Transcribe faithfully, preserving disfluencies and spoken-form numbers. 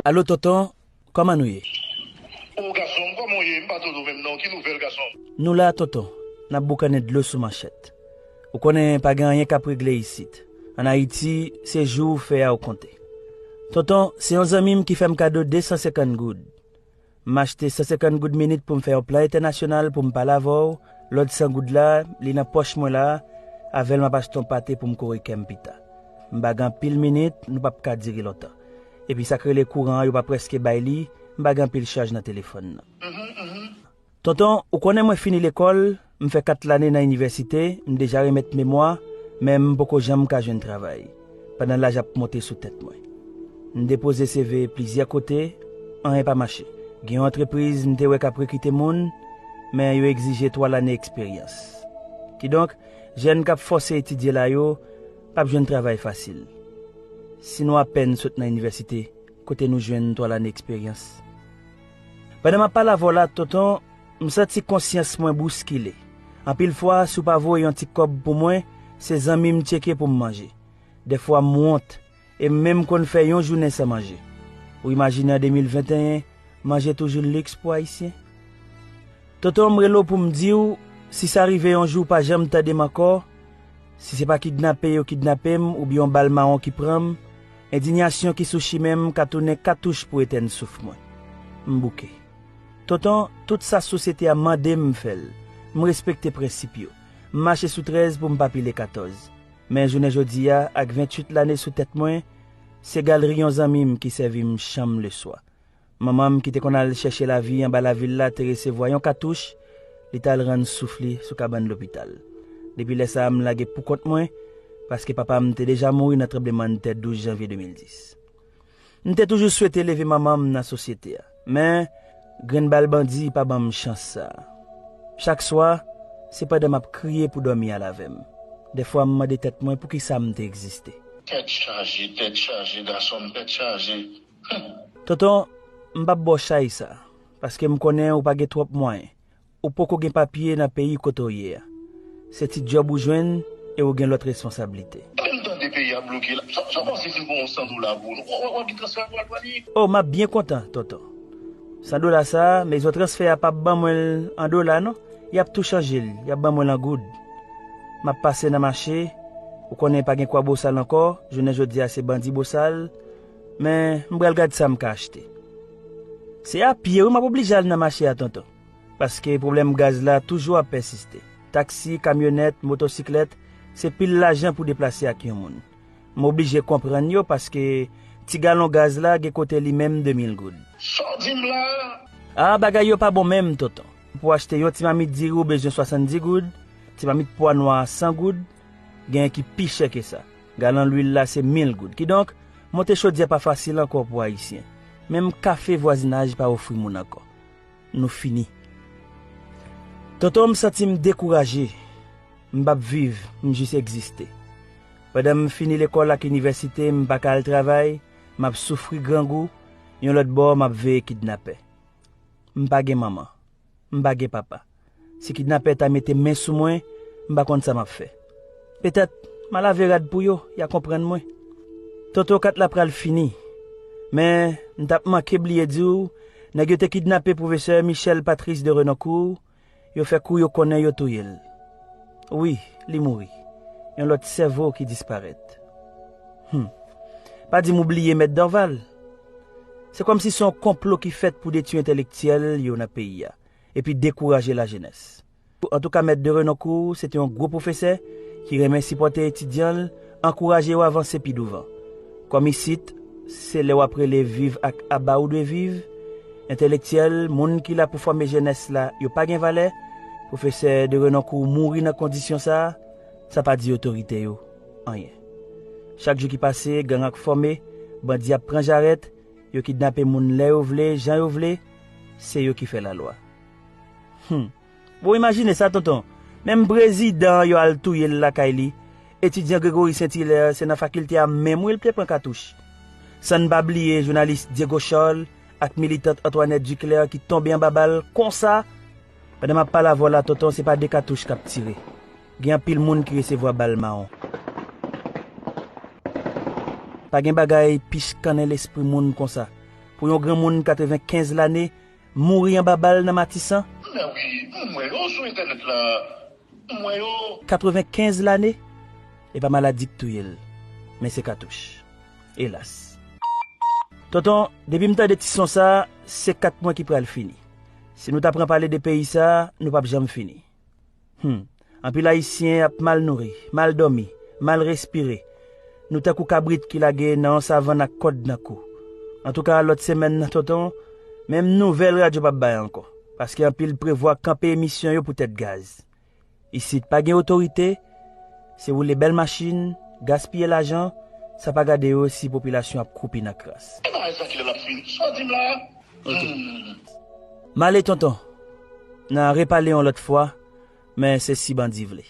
Alo, tonton, kòman nou ye? O gason m, kòman w ye? M pa tande w menm non. Ki nouvèl, gason m? Nou la, tonton. N ap boukannen dlo sou manchèt. Ou konnen pa gen anyen k ap regle isit. Ann Ayiti, se jou ou fè a ou konte. Tonton, se yon zanmi m ki fè m kado de san senkant goud. M achte san senkant goud minit pou m fè yon plan entènasyonal pou m pale avè w. Lòt san goud la, li nan pòch mwen la. Avè l m ap achte yon pate pou m kore kè m pita. M pa gen anpil minit, nou p ap ka dire lontan. Epi sa k rele kouran an, yo pa prèske bay li, m pa gen anpil chaj nan telefòn nan. Tonton, ou konnen mwen fini lekòl, m fè kat lane nan inivèsite, m deja remèt memwa, men m poko janm ka jwenn travay, pandan laj ap monte sou tèt mwen. M depoze C V plizyè kote, anyen pa mache. Gen yon antrepriz m te wè k ap rekite moun, men yo egzije twa lane eksperyans. Kidonk, jèn k ap fòse etidye la yo p ap jwenn travay fasil. Si nou apèn sot nan inivèsite, kote nou jwenn twa lane eksperyans? Pandan m ap pale avè w la, tonton, m santi konsyans mwen bouskile. Anpil fwa, si w pa voye yon ti kòb pou mwen, se zanmi m tcheke pou m manje. Dèfwa, m wont, e m menm konn fè yon jounen san manje. Ou imajine an de mil venteyen, manje toujou liks pou Ayisyen? Tonton, m rele w pou m di w, si sa rive yon jou w pa janm tande m ankò, si se pa kidnape yo kidnape m oubyen yon bal mawon ki pran m, endiyasyon ki sou chimen m ka tounen katouch pou etèn souf mwen. M bouke. Tonton, tout sa sosyete a mande m, m fè l. M respekte prensip yo. M mache sou trèz pou m pa pile katòz. Men jounen jodi a, ak venntuit lane sou tèt mwen, se galri yon zanmi m ki sèvi m chanm leswa. Manman m ki te konn al chèche lavi anba lavil la te resevwa yon katouch, li t al rann souf li sou kabann lopital. Depi lè sa a, m lage poukont mwen, paske papa m te deja mouri nan tranblemanntè douz janvye de mil dis. M te toujou swete leve manman m nan sosyete a, men grenn bal bandi pa ban m chans sa a. Chak swa, se pandan m ap kriye pou dòmi al avè m. Dèfwa, m mande tèt mwen poukisa m te egziste. Tèt chaje, tèt chaje, gason m, tèt chaje. Tonton, m p ap ba w chay sa, paske m konnen ou pa gen twòp mwayen. Ou poko gen papye nan peyi kote w ye a. Se ti djòb ou jwenn e ou gen lòt responsablite. Menm tande peyi a bloke la. Sa, sa w panse si m pran yon san dola pou ou? W, w, w ap gen transfè pou al Dwanik? O, m ap byen kontan, tonton. San dola sa a, mezon transfè a p ap ban mwen l an dola, non. Y ap tou chanje l, y ap ban mwen l an goud. M ap pase nan mache, ou konnen pa gen kwa bosal ankò, jounen jodi a se bandi bosal, men m pral gad sa m ka achte. Se a pye, wi, m ap oblije al nan mache a, tonton. Paske pwoblèm gaz la toujou ap pèsiste. Taksi, kamyonèt, motosiklèt, se pil lajan pou deplase ak yon moun. M oblije konprann yo paske ti galon gaz la gen kote li menm de mil goud. Sa w di m la? A, bagay yo pa bon menm, tonton. Pou achte yon ti mamit diri ou bezwen swasanndis goud, ti mamit pwa nwa a san goud, genyen ki pi chè ke sa. Galon lwil la se mil goud. Kidonk, monte chodyè pa fasil ankò pou Ayisyen. Menm kafe vwazinaj pa ofri moun ankò. Nou fini. Tonton, m santi m dekouraje. M p ap viv, m jis egziste. Pandan m fini lekòl ak inivèsite, m pa ka al travay, m ap soufri grangou, yon lòt bò, m ap veye kidnapè. M pa gen manman. M pa gen papa. Si kidnapè ta mete men sou mwen, m pa konn sa m ap fè. Petèt, m a lave rad pou yo, y a konprann mwen. Tonton, kat la pral fini. Men, m t ap manke bliye di w, nèg yo te kidnape pwofesè Michel Patrice de Renoncourt, yo fè kou yo konnen yo touye l. Wi, li mouri. Yon lòt sèvo ki disparèt. Hum. Pa di m ou bliye Mèt Dorval. Se kòmsi se yon konplo ki fèt pou detwi entèlektyèl yo nan peyi a, epi dekouraje lajenès. Antouka, Mèt de Renoncourt, se te yon gwo pwofesè ki renmen sipòte etidyan l, ankouraje yo avanse pi douvan. Kòm isit, se lè w ap rele viv ak aba ou dwe viv, entèlektyèl, moun ki la pou fòme jenès la, yo pa gen valè, pwofesè de Renoncourt mouri nan kondisyon sa a, sa pa di otorite yo anyen. Chak jou ki pase, gang ap fòme, bandi ap pran jarèt, yo kidnape moun lè yo vle, jan yo vle, se yo ki fè lalwa. Hum. Bon, imajine sa, tonton. Menm prezidan an yo al touye l lakay li. Etidyan Gregory Saint-Hilaire, se nan fakilte a menm wi l te pran katouch. San n pa bliye jounalis Diego Charles ak militant Antoinette Duclair ki tonbe anba bal konsa. Pandan m ap pale avè w la, tonton, se pa de katouch k ap tire. Gen anpil moun ki resevwa bal mawon. Pa gen bagay pi chikannen lespri moun konsa. pou yon granmoun katrevenkenz lane mouri anba bal nan Matisan? Men wi, m wè yo sou entènèt la. M wè yo. Katrevenkenz lane? E pa maladi k touye l, men se katouch. Elas. Tonton, depi m tande ti son sa, se kat mwen ki pral fini. Si nou ta pran pale de peyi sa, nou p ap janm fini. Hmm. Anpil Ayisyen ap mal nouri, mal dòmi, mal respire. Nou tankou kabrit ki lage nan yon savann ak kòd nan kou. Antouka, lòt semèn nan, tonton, menm nouvèl radyo p ap bay ankò. Paske anpil prevwa kanpe emisyon yo poutèt gaz. Isit pa gen otorite, se woule bèl machin, gaspiye lajan, sa pa gade yo si popilasyon ap kwoupi nan kras. E bagay sa kilè l ap fini? Sa w di m la? Ok. Hmm. M ale, tonton. N a repale yon lòt fwa, men se si Bandi vle.